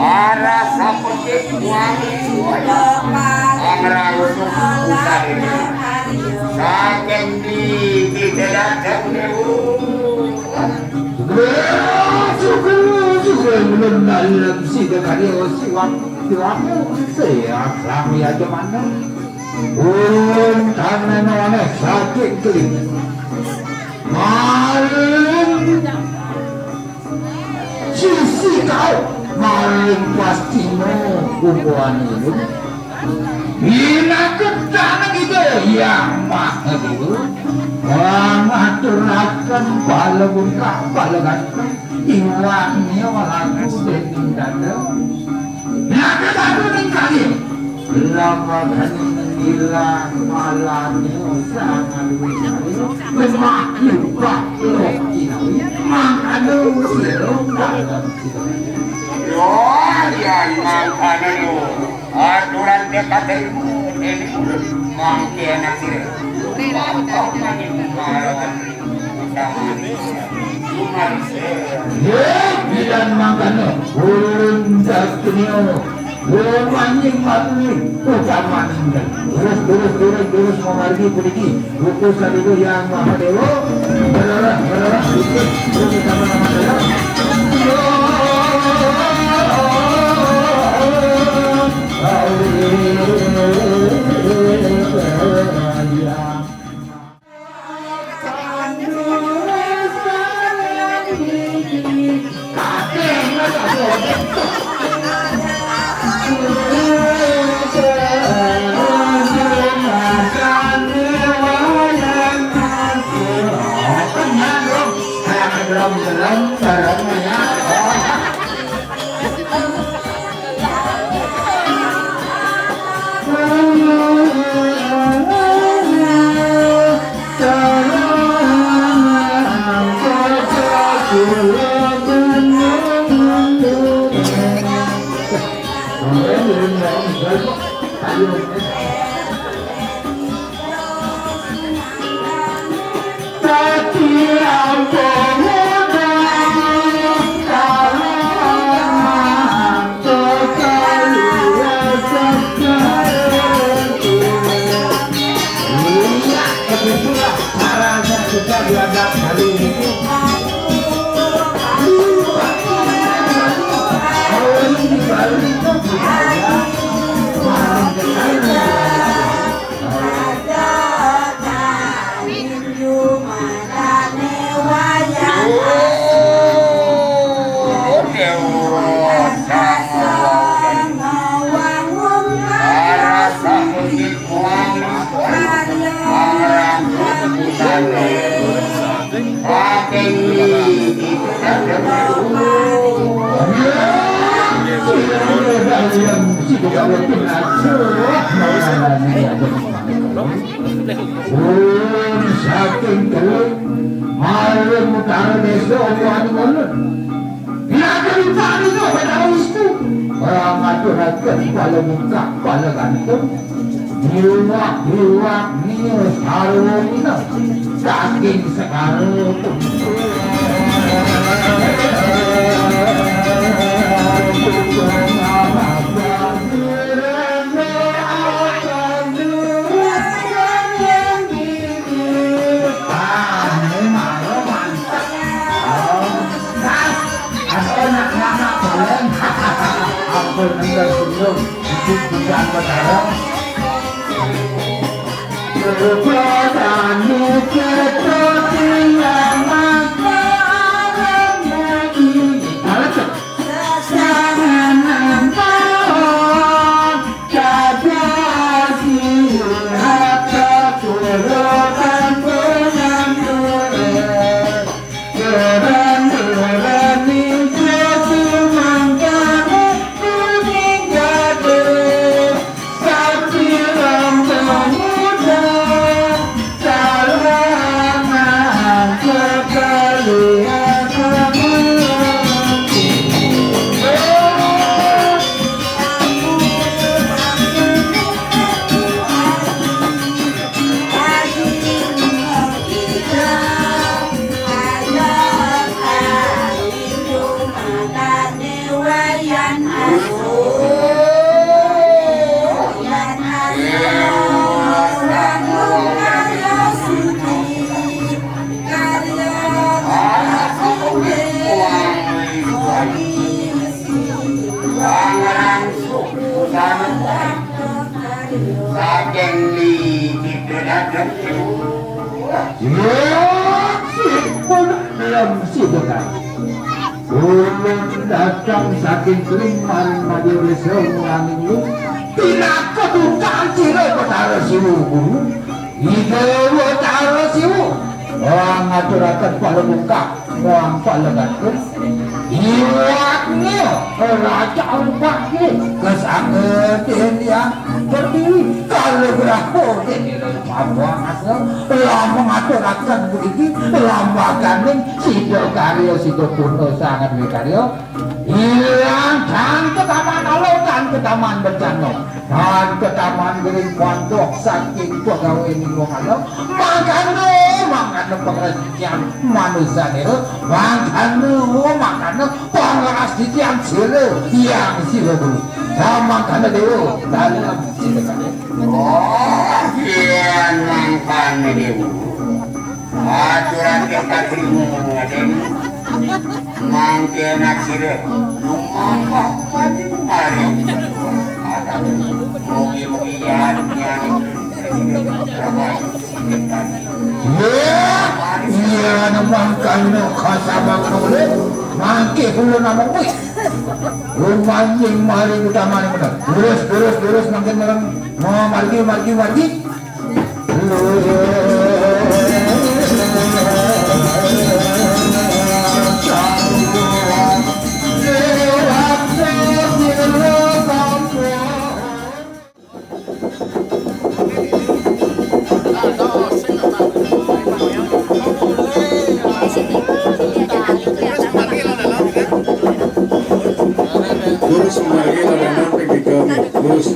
Para sapetik wangi suara. Pangrautuk buka ini. Saking di, di dalam jauh. Syukur, syukur, belum dalam sida kali siwak, siwak. Siap, sami aja mana. Pun karena noleh sakit keling. Maling sisi kau, maling pasti no kumpulan ini. Bila ketana kita yang mah itu. Mengaturakan bala bungkak, bala ganteng. Iwaknya laku daging dada. Laku satu ning kali. Lama kali nang ilang malane usah ngaluin kali. Lemah lupa lo kinawi. Mangkane usir lo dalam kita. Yo, yan mangkane lo. Aturan dekat dari ini mangke anak sire. Ye, bidan mangkane, ulun Dastunio, ulun manjing matuni, ucapan indah. Terus, terus, terus, terus, memargi puniki, utusan itu yang maha dewa, berarah, berarah, ikut, terus sama-sama saya. Iya, begitulah caranya kita diajak hari ini. Kalau ini di Bali itu budaya, malam sekali. Saking Keling, Malem Utara Desa, omongan ngono. Biar cerita itu pada Wisnu. Orang ngaturaken bala mungkak, bala ganteng. Liwak-liwak nius harumina. Saking Segara. Ah, ini malu mantap. Oh, Mas, aku nak nama boleh. Ampun, enggak senyum. Itu bukan perkara. Berani kita bilang makan lagi. Kalau Saking di kita datang. Ya, sipun belum sih dengan. Ulun datang saking Keling maring Madya Desa ngulangin lu. Pinaka tukang sira Betara Siwa Guru. Ida Betara Siwa. Wah, ngaturaken pala bungkah. Wangkal legatus. Iwaknya raja umpaknya. Kesangeten yang berdiri. Kalau berapa ini pabuang asal. Lah mengaturakan beriki. Lambaganing sida karya sida purna sangat wikarya. Ilang dan ketaman alo dan ketaman bencana. Tan ketaman gering pondok saking pegawai ning wong alam. Mangkane, mangkane pangrasdian manusa nira. Mangkane, mangkane pangrasdian sira yang sira dulu. Mangkane dewa dalam sira kali. Oh, iya mangkane dewa. Aturan kita terima, Raden. Mangke nak sira. Lumampah mati kemari. Mugi-mugi ya, ya. Iya, iya, nembang kano kasabang noleh. Mangke kula namung kuwi. Rumanjing mari utamane bener. Lurus, lurus, lurus, mangke mereng. Mau margi, margi, margi. Terus margi larangan P G K nih, terus.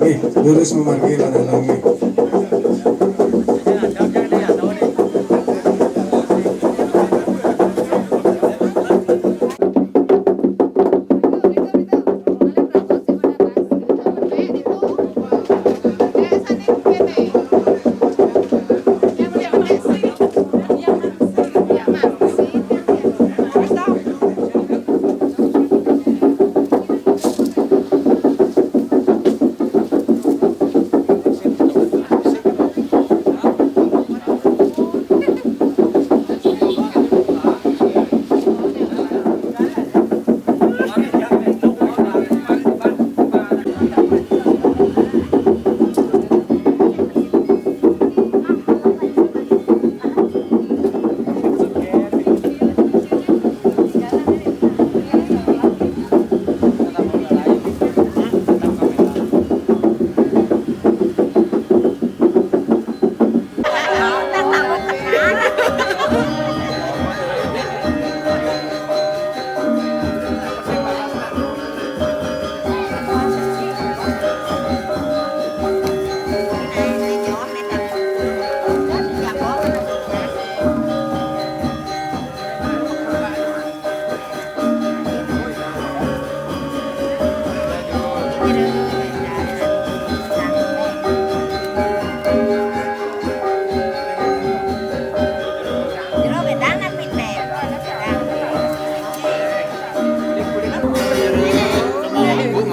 Nggih, lurus memargi ladang nggih.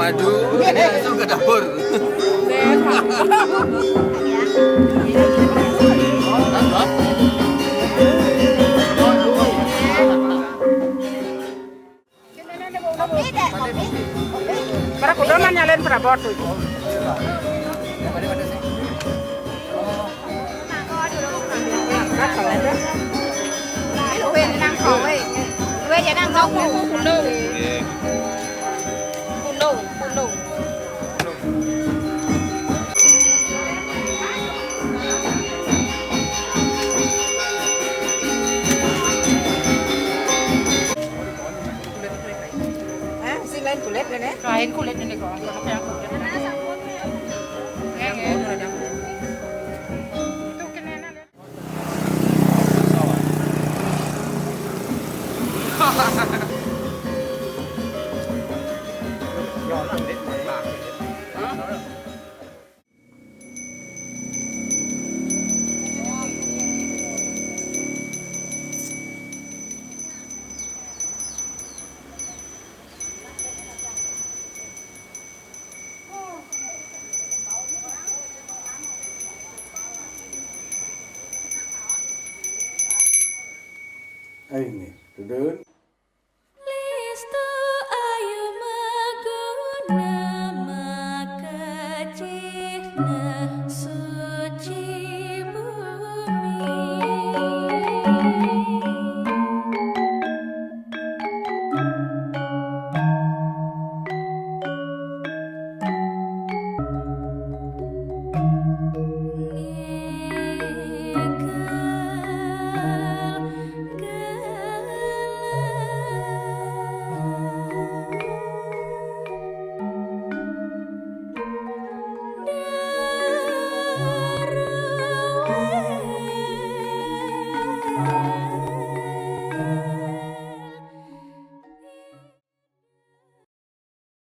Madu, ini langsung ke dapur. Para kuda mah nyalain perabot tuh. Hah? Sing lain kulit kan ya? Lain kulit ini kok. Kalau yang kulit. Nggih, nggih. Itu kenena. Ayo nih, duduk. Listu ayu maguna makacihna.